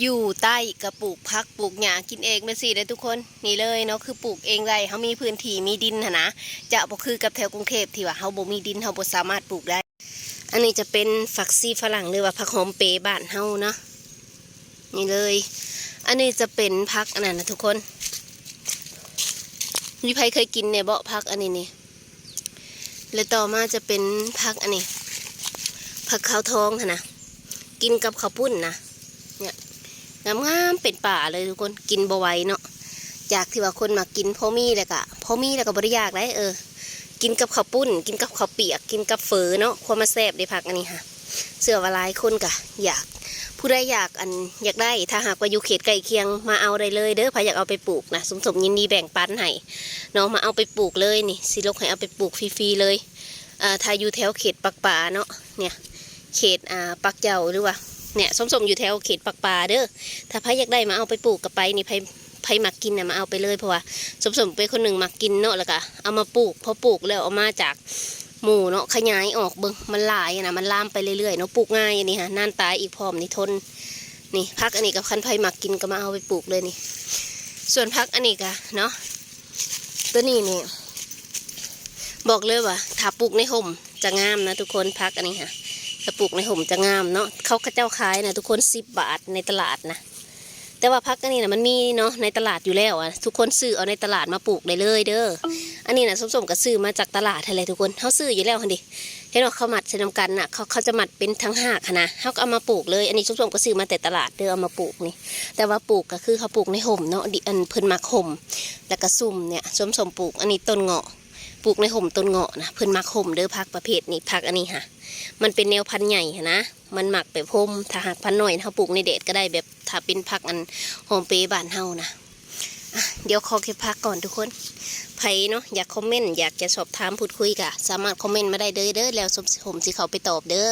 ຢູ່ໃຕ້ກໍປູກຜັກປູກຫຍ້າກິນເອງແມ່ນຊີ້ເດ້ທຸກຄົນ. ນີ້ເລີຍເນາະ ຄືປູກເອງໄດ້ ເຮົາມີພື້ນທີ່ມີດິນຫັ້ນນະ ຈະບໍ່ຄືກັບແຖວກຸງເທບທີ່ວ່າເຮົາບໍ່ມີດິນ ເຮົາບໍ່ສາມາດປູກໄດ້. ອັນນີ້ຈະເປັນຜັກຊີຝຣັ່ງ ຫຼືວ່າຜັກຫອມເປບ້ານເຮົາເນາະ. ນີ້ເລີຍ ອັນນີ້ຈະເປັນຜັກອັນນັ້ນນະທຸກຄົນ. ມີໃຜເຄີຍກິນແດ່ເບາະ ຜັກອັນນີ້ນີ້? ແລະຕໍ່ມາຈະເປັນຜັກອັນນີ້ ຜັກຂາວທອງຫັ້ນນະ ກິນກັບເຂົ້າປຸ້ນນະ. ເນີ້ຍ ງາມໆ ເປັນປ່າເລີຍທຸກຄົນ ກິນບໍ່ໄຫວເນາະ. ຈາກທີ່ວ່າຄົນມັກກິນ ພໍມີແລ້ວກະ ພໍມີແລ້ວກະບໍ່ໄດ້ຢາກໄດ໋ ເອີ ກິນກັບເຂົ້າປຸ້ນ ກິນກັບເຂົ້າປຽກ ກິນກັບເຝີເນາະ ຄວາມມາແຊບເດ້ຜັກອັນນີ້ຫະ. ເຊື່ອວ່າຫຼາຍຄົນກະຢາກ ຜູ້ໃດຢາກ ອັນ ຢາກໄດ້ ຖ້າຫາກວ່າຢູ່ເຂດໃກ້ຄຽງ ມາເອົາໄດ້ເລີຍເດີ. ໃຜຢາກເອົາໄປປູກນະ ສົມສົມຍິນດີແບ່ງປັນໃຫ້ເນາະ ມາເອົາໄປປູກເລີຍນີ້ ຊິລົກໃຫ້ເອົາໄປປູກຟຣີໆ ເລີຍ. ເອີ ຖ້າຢູ່ແຖວເຂດປາກປາເນາະ ເນີ້ຍ ເຂດ ອ່າ ປາກເຈົ້າ ຫຼືວ່າ ເນີ້ຍ ສົມສົມຢູ່ແຖວເຂດປາກປາເດີ. ຖ້າໃຜຢາກໄດ້ມາເອົາໄປປູກກໍໄປນີ້ ໃຜ ໃຜມັກກິນນະ ມາເອົາໄປເລີຍ ເພາະວ່າສົມສົມເປັນຄົນໜຶ່ງມັກກິນເນາະ ແລ້ວກໍເອົາມາປູກ ພໍປູກແລ້ວເອົາມາຈາກໝູ່ເນາະ ຂະຫຍາຍອອກເບິ່ງ ມັນຫຼາຍນະ ມັນລາມໄປເລື້ອຍໆ ເນາະ. ປູກງ່າຍອັນນີ້ຫະ ນານຕາຍອີກພ້ອມນີ້ ທົນ. ນີ້ ຜັກອັນນີ້ກໍຄັນໃຜມັກກິນກໍມາເອົາໄປປູກເລີຍນີ້. ສ່ວນຜັກອັນນີ້ກໍເນາະ ຕົວນີ້ນີ້ ບອກເລີຍວ່າຖ້າປູກໃນຮົ່ມຈະງາມນະທຸກຄົນ. ຜັກອັນນີ້ຫະ ຖ້າປູກໃນຮົ່ມຈະງາມເນາະ. ເຂົາ ເຂົາເຈົ້າຂາຍນະທຸກຄົນ ສິບບາດໃນຕະຫຼາດນະ. ແຕ່ວ່າຜັກອັນນີ້ນະ ມັນມີເນາະ ໃນຕະຫຼາດຢູ່ແລ້ວອະ ທຸກຄົນຊື້ເອົາໃນຕະຫຼາດມາປູກໄດ້ເລີຍເດີ. ອັນນີ້ນະ ສົມສົມກໍຊື້ມາຈາກຕະຫຼາດຫັ້ນແຫຼະທຸກຄົນ ເຮົາຊື້ຢູ່ແລ້ວຫັ້ນເດ. ເຫັນວ່າເຂົາມັດໃສ່ນຳກັນນະ ເຂົາ ເຂົາຈະມັດເປັນທາງຮາກຫັ້ນນະ ເຮົາກໍເອົາມາປູກເລີຍ. ອັນນີ້ສົມສົມກໍຊື້ມາແຕ່ຕະຫຼາດເດີ ເອົາມາດິນນີ້ ແຕ່ວ່າປູກກໍຄືເຂົາປູກໃນຮົ່ມເນາະ ດິ ອັນ ເພິ່ນມັກຮົ່ມ ແລ້ວກໍຊຸ່ມເນີ້ຍ. ສົມສົມປູກອັນນີ້ຕົ້ນເງາະ ປູກໃນຮົ່ມຕົ້ນເງາະນະ ເພິ່ນມັກຮົ່ມເດີ. ຜັກປະເພດນີ້ ຜັກອັນນີ້ຫະ ມັນເປັນແນວພັນໃຫຍ່ຫັ້ນນະ ມັນມັກແບບຮົ່ມ. ຖ້າຫາກພັນນ້ອຍ ເຮົາປູກໃນແດດກໍໄດ້ ແບບຖ້າເປັນຜັກອັນຫອມເປບ້ານເຮົານະ. ອ່ະ ດຽວຂໍເກັບຜັກກ່ອນທຸກຄົນ. ໃຜເນາະ ຢາກຄອມເມັນ ຢາກຈະສອບຖາມພູດຄຸຍ ກໍສາມາດຄອມເມັນມາໄດ້ເດີ ເດີ ແລ້ວສົມສົມຊິເຂົ້າໄປຕອບເດີ.